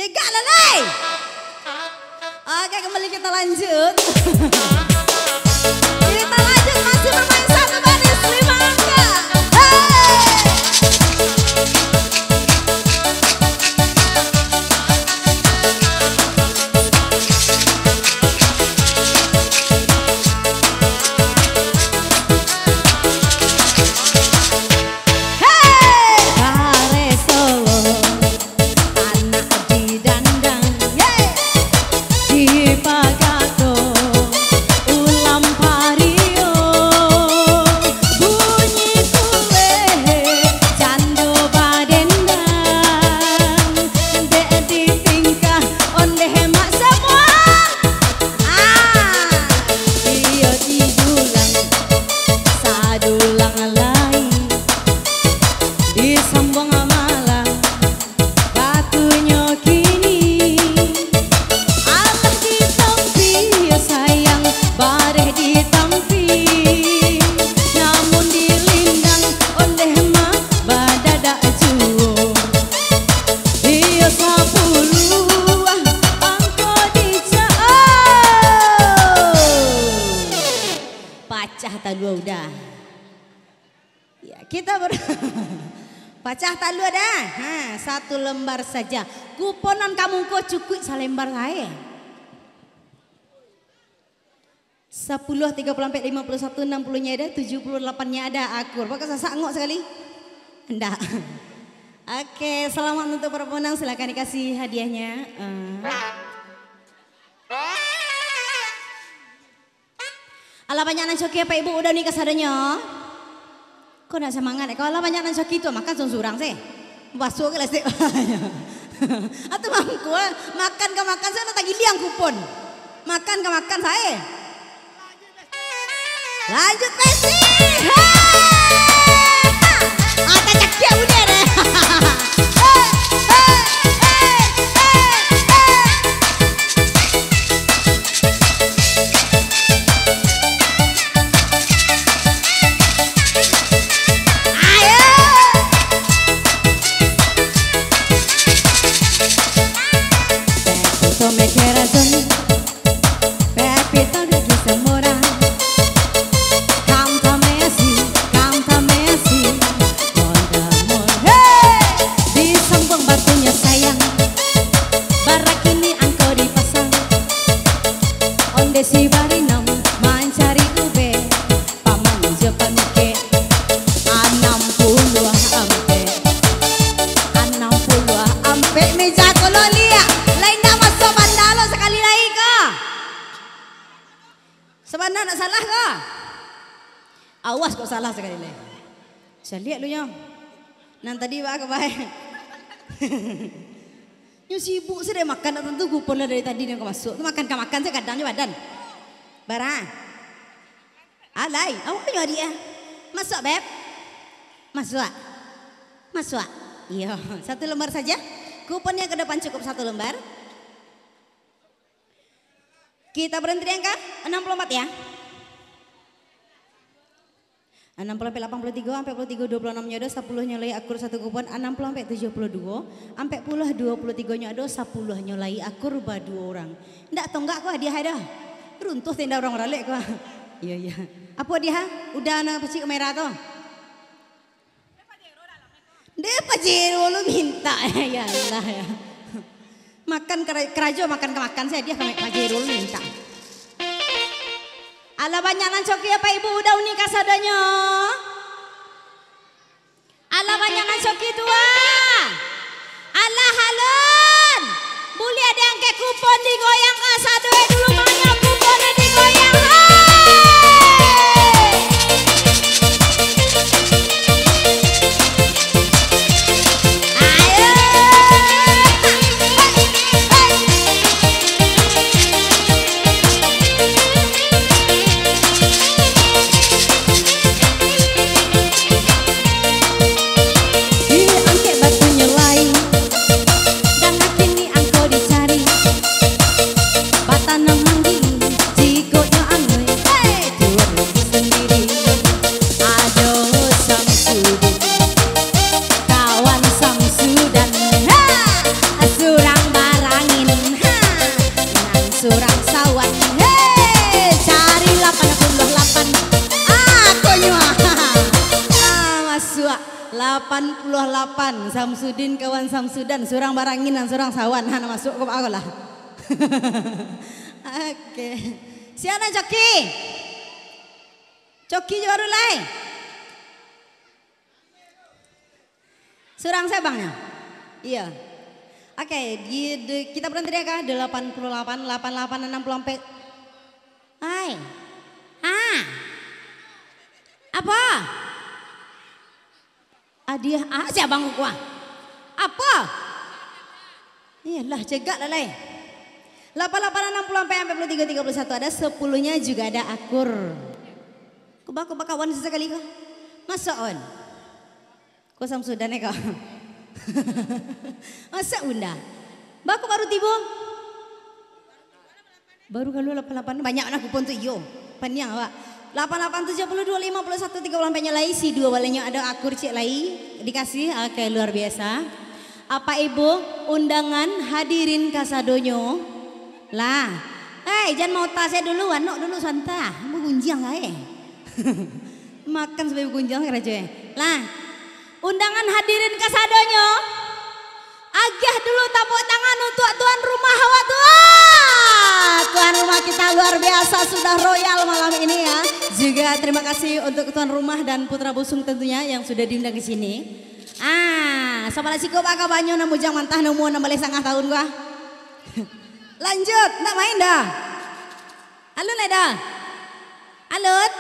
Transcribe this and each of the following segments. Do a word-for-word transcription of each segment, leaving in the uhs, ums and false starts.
Tegak lah, Lai. Oke, kembali kita lanjut. Kita lanjut, masih bermain satu baris lima angka. Hei! Hei! Bare Solo. Anak didandang, ye, dipagato ulam pario, bunyi kulek cando badendang, dek ditingkah ondeh mak samua. Ah, iyo didulang, sadulang lai, disambuang malang. Batunyo kini, alah ditampi, yo sayang, bareh ditampi. Namun dilindang ondeh mak badadak juo. Iyo sapuluah angko dicak. Pacah talua udah. Ya, kita ber-, pacah talua dah. Ha, satu lembar saja. Kupon nan ka mungko cukuik salembar sae. Sapuluah, tiga puluah ampek, lima puluah satu, enam puluh-nya ada, tujuh puluh delapan-nya ada, akur. Bakal sasak angok sakali? Ndak. Oke, selamat untuk para pemenang. Silakan dikasih hadiahnya. Eh. Alah banyak nan coki, Apak Ibu, udah ni kasadonyo. Kok nak semangat, eh? Kalau alah banyak nan coki tu, makan surang-surang se. Basuah ke lastik. Atau mangko, eh? Makan ka makan, se nak tagiliang kupon. Makan ka makan, sae. Lanjut, Pesti. Hei! Ah, tacakiak bunyi deh. Hei, hei, hei, hei, hei. Ayo. Pepito me corazón, Pepito de Zamora. Cántame así, cántame así, con amor. Hey! Disambuang batunyo sayang, bara kini angko dipasang. Onde si barinam mancari ube, paman jo pamikek, anam puluah ampek. Anam puluah ampek meja kolo liak, lain dah masuak banda lo sakali lai ko. Sabana nak salah ko? Awas kok salah sakali lai. Caliak lu nyo. Nan tadi baa kabar? Nyo sibuk sudah makan, tak tantu kupon lah dari tadi nyo ka masuak. Tu makan ka makan sajo, gadang jo badan. Bara? Alai, awak nyo adiak ah. Masuak, Beb? Masuak. Masuak. Iyo, satu lembar saja. Kupon yang ke depan cukup satu lembar. Kita berhenti di angka enam puluh empat ya. Anam puluah ampek, lapan puluah tigo, ampek puluah tigo, duo puluah anam nyo ado, sapuluah nyo lai akur satu kupon, anam puluah ampek, tujuah puluah duo, ampek puluah, duo puluah tigo nyo ado, sapuluah nyo lai akur baduo urang. Ndak tonggak ko hadiah ai doh. Runtuh tenda urang baralek ko. Iyo, iyo. Apo hadiah? Udah na pacik merah tu. Deh, Pajero lu minta. Ya Allah, ya. Makan kera-, karajo makan ka makan sajo, hadiah ka Pajero lu minta. Alah banyak nan coki, Apak Ibu, udah unik kasadonyo. Alah banyak nan coki tu, ah. Alah alun. Buliah diangkek kupon digoyang kasado dulu, mangko kupon digoyang. Hai. Ayo. Diangkek batunyo lai, dan kini angko dicari. Batanam Lapan puluah lapan, Samsudin kawan Samsudan, surang baranginan, surang sawan. Ha, nak masuak ko baa ko lah. Oke. Sia nan coki? Coki jo baru lai. Surang sabangnyo. Iya. Oke, di, di, kita berhenti deh kah? Delapan puluh lapan, lapan lapan, enam puluh empat. Hai. Ha. Apa? Hadiah ah, si abang kuah. Apa? Iyalah, cegak lah lai. Lapan lapan enam puluh sampai empat puluh tiga tiga puluh satu ada sepuluhnya juga ada akur. Kuba kuba kawan sesekali ko. Masuk on. Ko Samsudan eh ko. Masuk bunda. Baku baru tibo. Baru kaluar lapan lapan, banyak nah kupon tu, iyo. Paniang awak. Lapan lapan tujuh puluh dua lima puluh satu tiga puluh ampeknyo lai, si dua balaihnyo ado akur ciek lai dikasih. Oke, luar biasa. Apak Ibu, undangan hadirin kasadonyo. Lah. Hei, jan maota sajo dulu, anok dulu santa. Bagunjiang ai. Makan sampai bagunjiang karajo eh. Lah. Undangan hadirin kasadonyo, agiah dulu tapuak tangan untuk tuan rumah awak tu. Ah, tuan rumah kita luar biasa, sudah royal malam ini ya. Juga terima kasih untuk tuan rumah dan putra busung tentunya yang sudah diundang ke sini. Ah, sabalah siko baa kabanyo nan bujang mantah nan umua anam baleh satangah tahun ko ah. Lanjut, ndak main dah. Alun lai dah. Alun.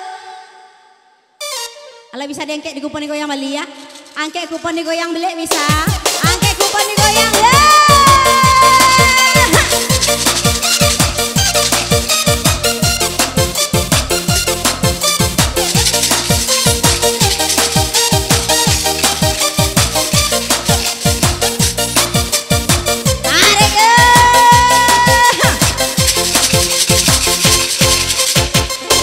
Alah bisa diangkek di kupon digoyang baliak. Angkek kupon digoyang baliak bisa. Angkek kupon digoyang. Yeay! Tarik, eh!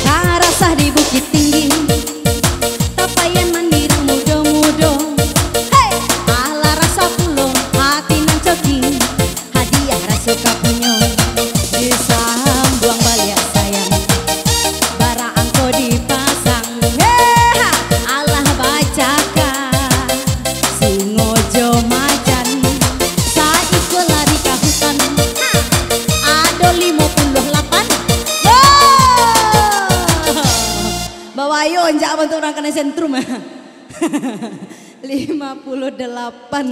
Tarasah di Bukittinggi, tapaian mandirang mudo-mudo. Hei! Alah rasa pulo hati nan coki, hadiah raso ka punyo. Disambuang baliak sayang, bara angko dipasang. Hei! Alah bacakak, singo jo macan, saiko lari ka hutan. Ha! Ado limo puluah lapan. Wah! Babayo, injak bantuak urang kanai sentrum. Lima puluh delapan.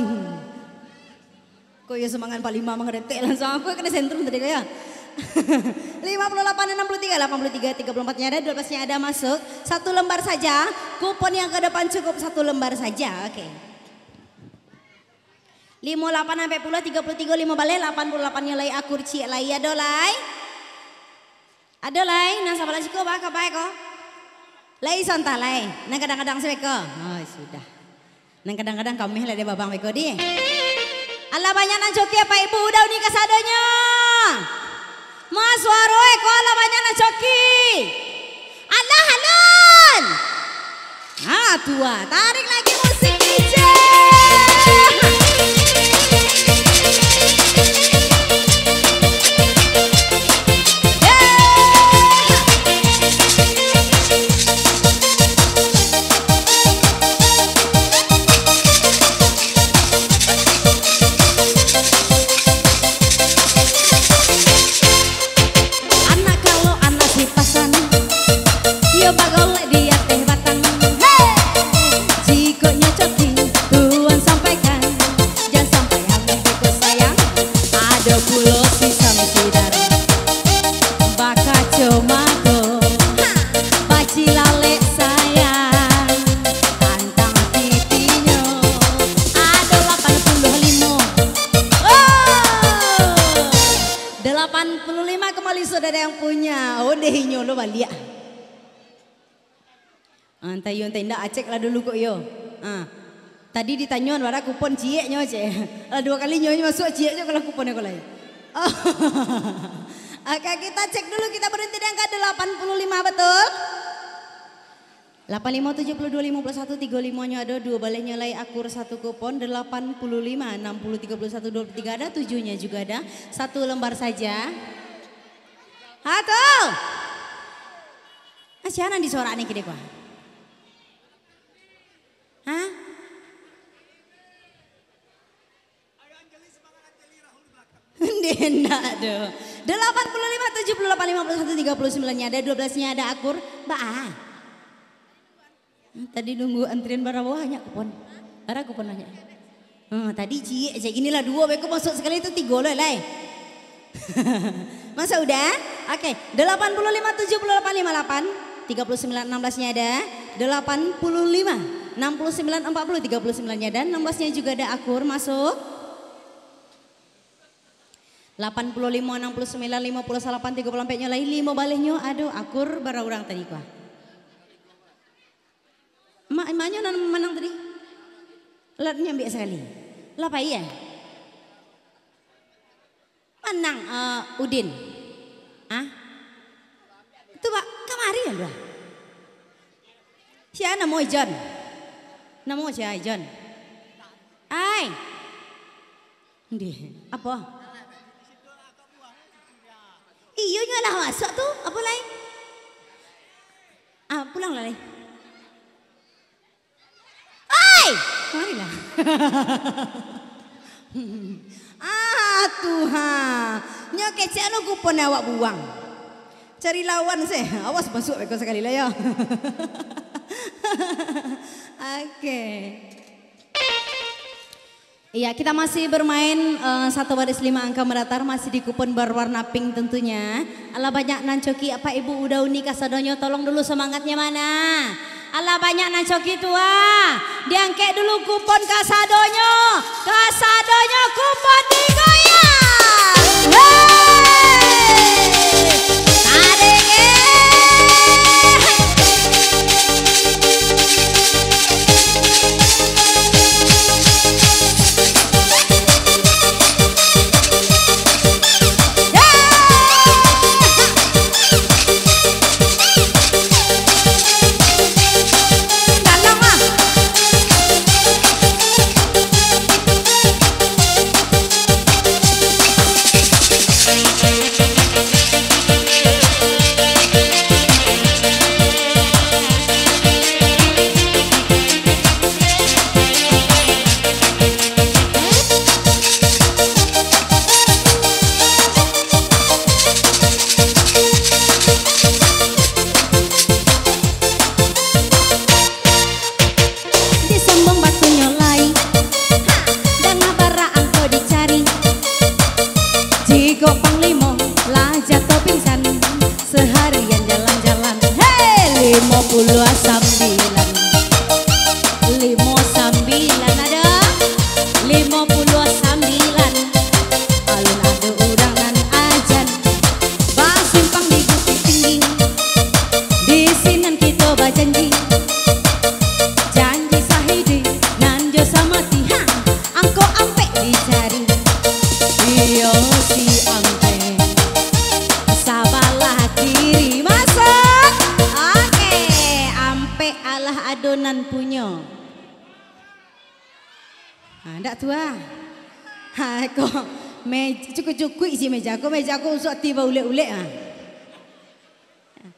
Kok iyo semangat Pak Lima mangadetek langsung. Aku kanai sentrum tadi ko yo. Lima puluh lapan, enam puluh tiga, lapan puluh tiga, tiga puluh empat-nya ada, dua belas-nya ada masuk. Satu lembar saja. Kupon yang ke depan cukup satu lembar saja. Oke. Limo lapan ampek puluah, tiga puluh tiga, limo baleh, lapan puluh lapan-nyo lai akur ciek lai. Ado lai? Ado lai? Nan sabalah siko baa kabai ko? Lai sontak lai. Nan kadang-kadang se beko. Oh, sudah. Nan kadang-kadang kameh lah dek babang beko di. Alah banyak nan coki apak ibu, udah uni kasadonyo. Masuaro eko alah banyak nan coki. Alah alun. Ha, tua. Tarik lagi musik D J. Anak kalok, anak sipasan, iyo bagolek di ateh batang. Hei! Jikok nyo coki, tuan sampaikan, jan sampai ameh beko sayang. Ado pulo si Samsidan, bakaco mato, bacilalek sayang, tantang pitinyo. Ado lapan puluah limo. Oh! Delapan puluh lima kembali saudara yang punya. Oh, deh inyo lo baliak. Ah, entah iyo, entah indak, acek lah dulu kok iyo. Ah. Tadi ditanyo, bara kupon cieknyo, cek. Lah dua kali nyo masuk ciek je kalau kupon ko lai. Oh. Oke, kita cek dulu, kita berhenti di angka delapan puluh lima, betul? Lapan limo tujuh puluh dua lima puluh satu tiga limo-nyo ado, dua baleh-nyo lai akur satu kupon, delapan puluh lima, enam puluh, tiga puluh satu, dua puluh tiga ada, tujuh-nya juga ada. Satu lembar saja. Satu. Ah, sia nan disorak ni kide ko? Hah? Indak doh. Delapan puluh lima, tujuh puluh delapan, lima puluh satu, tiga puluh sembilan-nya ada, dua belas-nya ada, akur. Ba a. Tadi nunggu antrian bara banyak kupon. Bara kupon banyak. Hmm, tadi ciek cek gini lah, duo beko masuk sakali tu, tigo lo lai. Masa udah? Oke, delapan puluh lima, tujuh puluh delapan, lima delapan, tiga puluh sembilan, enam belas-nya ada, delapan puluh lima, enam puluh sembilan, empat puluh, tiga puluh sembilan-nya ada, enam belas-nya juga ada, akur masuk. Lapan puluh limo, anam puluh sambilan, limo puluh salapan, tigo puluh ampeknyo lai, limo balehnyo, aduh, akur bara urang tadi kua. Mak, emaknyo nan manang tadi? Lah nyo ambiak sakali. Lah pai, eh? Manang, eh, Udin. Hah? Tu, Pak, kamari lah, dua. Sia namo Ijon? Namo sia Ijon? Ai. Ndeh, apo? Iyo, nyo lah masuk tu, apo lai? Ah, pulang lah lai. Oi! Marilah. Ah, Tuhan. Nyo kecek anu kupon awak buang. Cari lawan se. Awas masuk beko sakali lah yo. Oke. Iya, kita masih bermain, eh, satu baris lima angka mendatar, masih di kupon berwarna pink tentunya. Alah banyak nan coki, Apak Ibu udah uni kasadonyo, tolong dulu semangatnya mana? Alah banyak nan coki tu ah. Diangkek dulu kupon kasadonyo. Kasadonyo kupon digoyang. Hei! Tarik, eh! Disambung batunyo lai, ha, danga bara angko dicari. Jiko panglimo lah jatuah pingsan, seharian jalan-jalan. Hei, limo puluah sambilan. Limo sambilan ado, limo puluah sambilan. Alun ado urang nan ajan. Basimpang di Bukittinggi, di sinan kito bajanji. Janji sahidi nan jo samati, ha, angko ampek dicari. Iyo si ampek, sabalah kiri masuk. Oke, ampek alah ado nan punyo. Ha, ndak tu ah. Ha, ko mej-, cukuik-cukuik isi meja ko, meja ko usok ti baulek-ulek ah.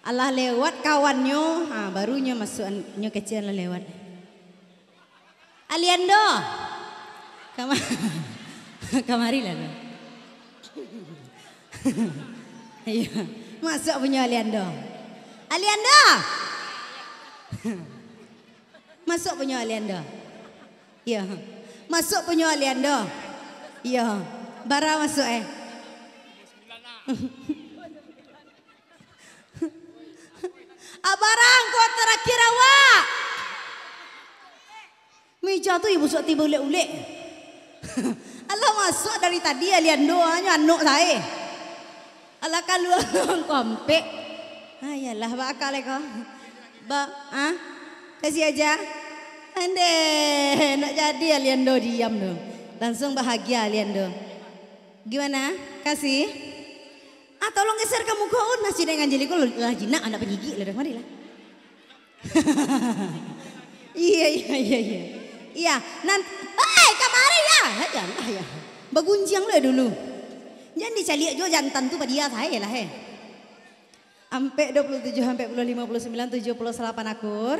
Alah lewat kawannyo, ha, baru nyo masuk an-, nyo kecek lah lewat. Aliando. Kama-, kamarilah tu. Iyo. Masuk punyo Aliando. Aliando. Masuk punyo Aliando. Iyo. Masuk punyo Aliando. Iyo. Bara masuk, eh. Abarang ko tarakhir awak. Meja tu ibu sok tibo ulek-ulek. Alah masuk dari tadi Aliando, hanyo anok sae. Alah kalua ko ampek. Ayalah, ba akal ko. Ba, ah? Kasih aja. Andeh, nak jadi Aliando diam tu. Langsung bahagia Aliando. Gimana? Kasih? Ah, tolong geser ka muko un, masih dengan jeli ko lah jinak, anak panyigik lah dah, marilah. Iya, iya, iya, iya. Iya, nan-, hei, kamari ya. Hayalah ya. Bagunjiang lo dulu. Jan dicaliak juo jantan tu padia sae lah, eh. Ampek dua puluh tujuh, ampek puluh, lima puluh sembilan, tujuh puluh salapan akur.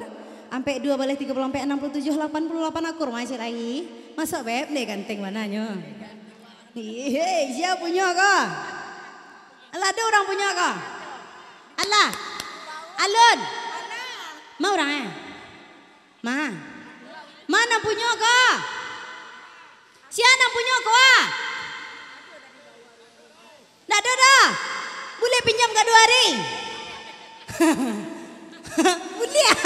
Ampek dua baleh tiga puluh ampek, anam puluh tujuh, lapan puluh lapan akur. Masih lagi. Masuk, Beb, deh ganteng mananyo. Hei, sia punyo ko? Alah, ado urang punyo ko? Alah. Alun. Ma urang, eh? Ma. Ma nan punyo ko? Sia nan punyo ko, ah? Ndak ado doh. Buliah pinjam ka duo ari? Buliah.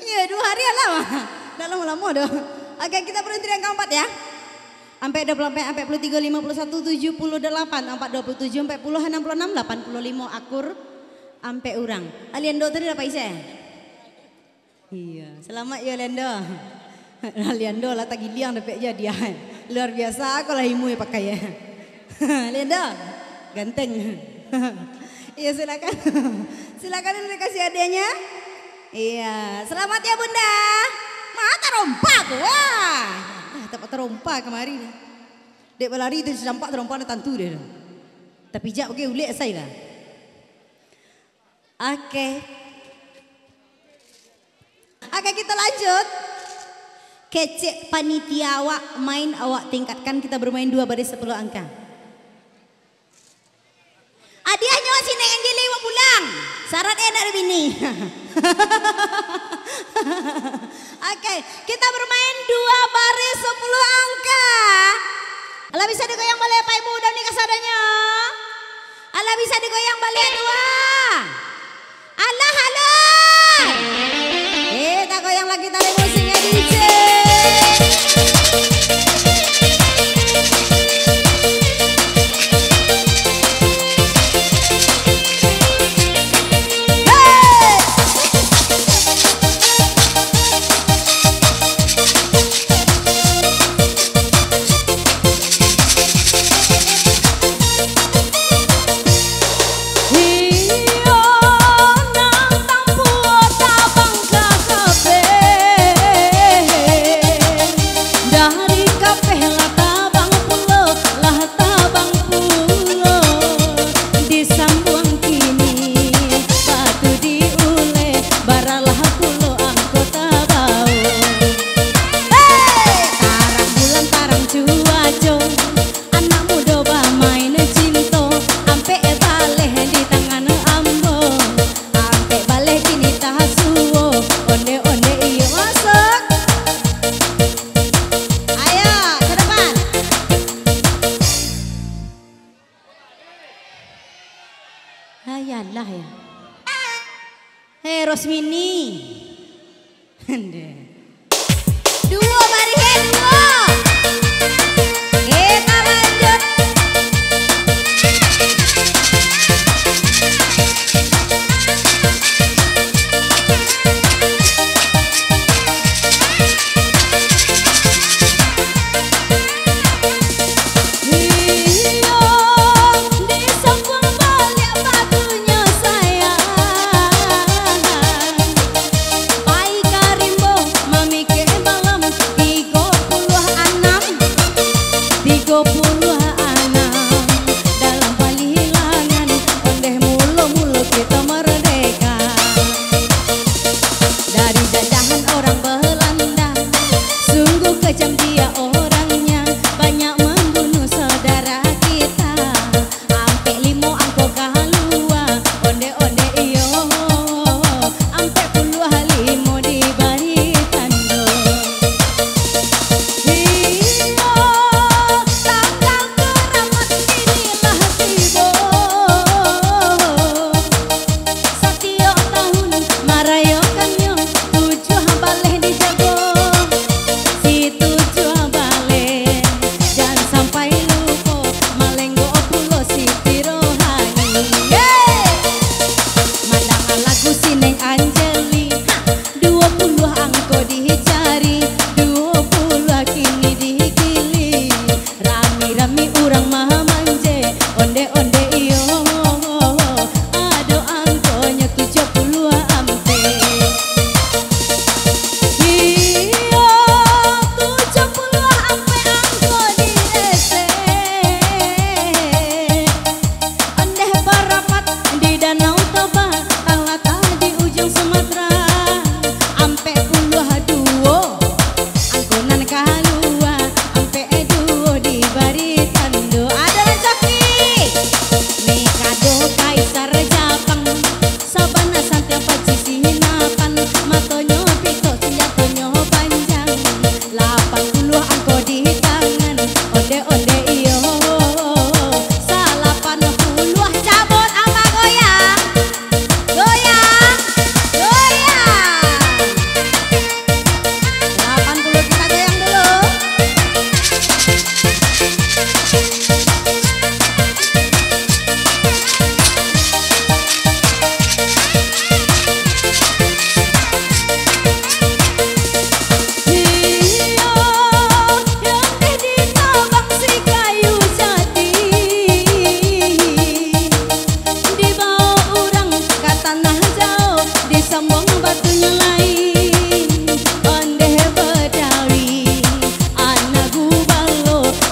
Iyo, duo ari lah. Ndak lamo-lamo doh. Oke, kita beruntung yang keempat ya. Ampek dua puluh ampek, ampek puluh tigo, limo puluh satu, tujuh puluh delapan, ampek dua puluh tujuh, ampek puluh, anam puluh anam, lapan puluh limo akur, ampek urang. Aliando tadi dapat isi? Iya, selamat ya, Lendo. Lendo lah tagiliang dapek hadiah. Luar biasa, aku lah imu ya pakai ya. Lendo, ganteng. Iya, silakan. Silakan dulu dikasih hadiahnya. Iya, selamat ya, Bunda. Ma tarompa ko, wah. Ah, tak tarompa kamari. Dek balari tu, campak tarompa na tantu deh. Tapi jak oke, ulek asai lah. Oke. Oke, kita lanjut. Kecek panitia awak main, awak tingkatkan, kita bermain dua baris sepuluh angka. Hadiahnyo sinek Angeli bapulang. Syarat enak dari bini. Oke, kita bermain dua baris sepuluh angka. Alah, bisa digoyang baliak Pak Ibu, udah ni kasadonyo. Alah, bisa digoyang baliak tu, ah. Alah, alah. Eh, tak goyang lagi tali musiknya, D J. Iyo, nan tampuo tabang ka kapeh, dari kapeh lah tabang pulo, lah tabang pulo, disambuang kini, batu diuleh, baralah pulo angko tabao. Hei! Tarang bulan, tarang cuaco, anak mudo bamain cinto, ampek baleh di tangan ambo, ampek baleh kini tasuo, onde-onde iyo masuk. Ayo, ke depan. Ayalah ya. Hei, Rosmini. Ndeh. Duo, mari, hei, duo. Kita lanjut. Iyo, disambuang baliak batunyo sayang. Pai ka rimbo mamikek malam, tigo puluah anam, tigo puluah anam, dalam pahilangan, ondeh mulo-mulo kito mardeka. Dari jajahan orang Belanda, sungguh kejam dia orangnya, banyak membunuh saudara kita. Ampek limo angko kalua, onde-onde iyo, ampek puluah limo dibari tando. Iyo, tanggal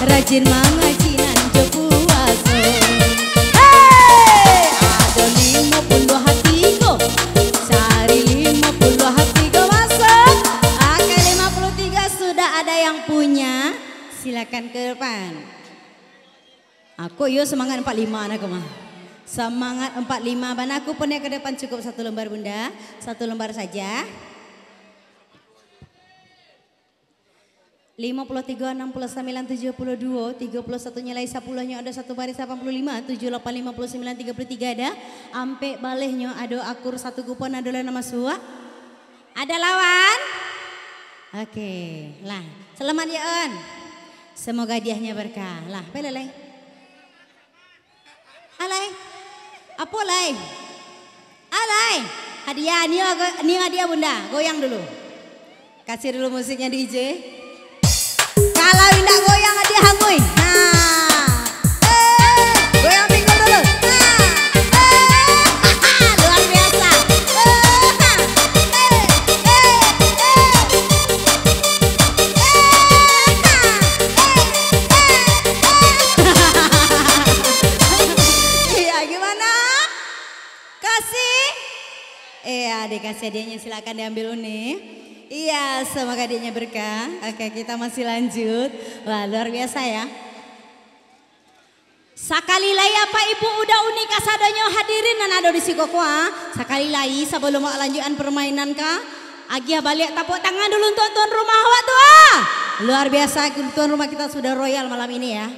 Rajin mangaji nan jo puaso. Hei! Ado limo puluah tigo, cari limo puluah tigo masuk. Oke, lima puluh tiga sudah ada yang punya. Silakan ke depan. Aku yo semangat empat lima nah, aku mah. Semangat empat lima bana, aku punya ke depan cukup satu lembar, Bunda. Satu lembar saja. Limo puluh tigo, anam puluh sambilan, tujuh puluh duo, tigo puluh satu nyo lai sapuluh nyo ado satu baris, lapan puluh lima, tujuh lapan lima puluh sambilan, tiga puluh tiga ada. Ampek balehnyo ado akur satu kupon ado lah nan masuak. Ada lawan? Oke, lah. Selamat ya, On. Semoga hadiahnya berkah. Lah, pai lah lai. Alai. Apo lai? Alai. Hadiah, ni, ni hadiah Bunda. Goyang dulu. Kasih dulu musiknya, D J. Kalau indak goyang, hadiah hangui. Nah. Eh, goyang pinggul dulu. Nah. Eh, luar biasa. Eh, eh, eh, eh. Iya, gimana? Kasih? Iya, dikasih hadiahnya, silakan diambil, Uni. Iya, semoga hadiahnya berkah. Oke, kita masih lanjut. Wah, luar biasa ya. Sakali lai, Apak Ibu, Uda Uni, kasadonyo hadirin nan ado di siko ko, ah. Sakali lai, sabalum awak lanjuikan permainan ka, agiah baliak tapuk tangan dulu untuk tuan rumah awak tu, ah. Luar biasa, tuan rumah kita sudah royal malam ini ya.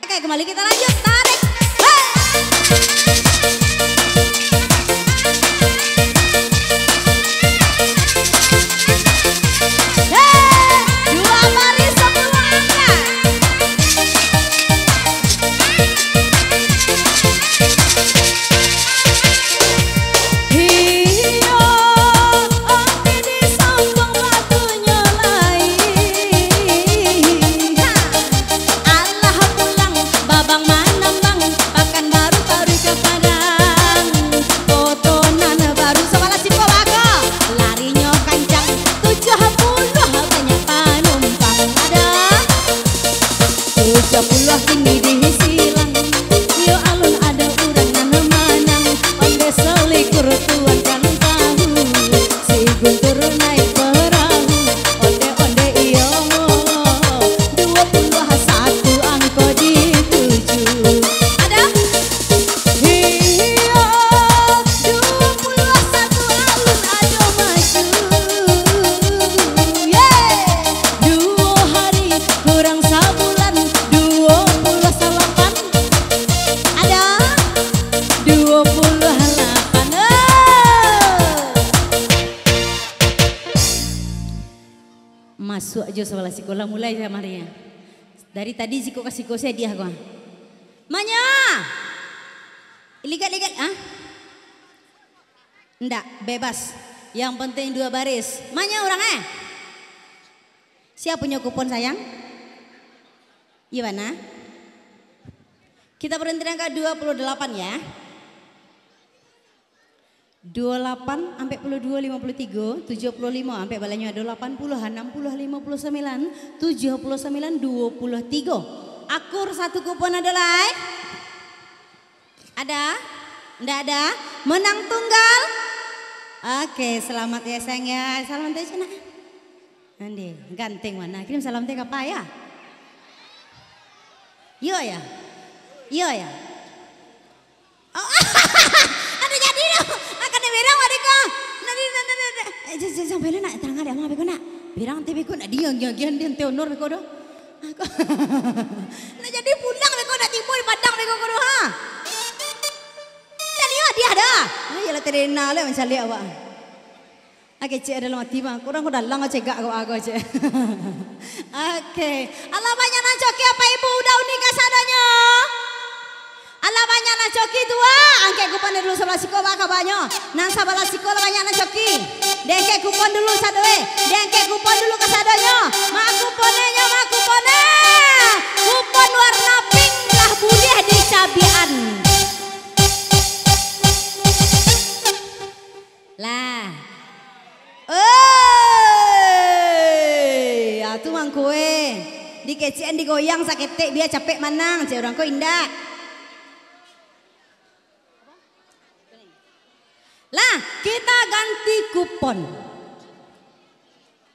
Oke, kembali kita lanjut, tarik. Hei! Hei! Dua baris, sepuluh angka. Iyo, oke disombong batunyo lai. Alah pulang, babang manambang, Pakanbaru taruih ka Padang. Koto nan baru sabalah siko bako, larinyo kancang, tujuah puluah banyak panumpang. Ada. Tujuah puluah kini diisi silang. Iyo alun ado urang nan manang. Onde salikur tuan kan tahu. Si Guntur naik perahu. Onde-onde iyo. Duo puluah satu angko dituju. Ada? Iyo, duo puluah satu alun ado maju. Yeay! Duo hari kurang sabulan, duo puluah salapan. Ada? Duo puluah lapan. Oh! Masuak jo sabalah siko lah, mulai jo kamari. Dari tadi siko ka siko sajo hadiah ko. Manya? Ligat-ligat, ah? Ndak, bebas. Yang penting dua baris. Manya urang, eh? Sia punyo kupon, sayang? Iyo bana. Kita berhenti di angka dua puluh delapan ya. Dua lapan, ampek puluah duo, limo puluah tigo, tujuah puluah limo, ampek balahnyo ado lapan puluah, anam puluah, limo puluah sambilan, tujuah puluah sambilan, duo puluah tigo. Akur satu kupon ado lai? Ada? Ndak ada? Menang tunggal? Oke, selamat ya sayang ya. Salam teh cina. Ande, ganteng bana. Kirim salam teh ka Paya. Iyo ya? Iyo ya? Oh, ado jadi tu. Makan di berang, Wadiko. Nanti, nanti, nanti. Eh, j-, j-, sampai lah nak terang ada, Abang, beko nak. Berang teh beko nak dia, dia, dia, dia, teh honor beko doh. Aku, nak jadi pulang beko, nak tibo di Padang beko ko doh, ha. Jadi hadiah dah. Ah, iyalah, terena lah mancaliak awak. Oke, cek dalam hati mah. Kurang ko dalang ko cegak ko, ko, cek. Oke. Alah banyak nan coki, Apak Ibu, Uda Uni kasadonyo. Alah banyak nan coki tu, ah. Angkek kupon dulu sabalah siko, ba kabanyo. Nan sabalah siko lah banyak nan coki. Diangkek kupon dulu sado, eh. Diangkek kupon dulu kasadonyo. Ma kuponnyo, ma kuponnyo. Kupon warna pink lah buliah dicabiakan. Lah. Oi, atu mangko, eh. Dikecekan digoyang saketek bia capek manang, cek urang ko indak. Lah, kita ganti kupon.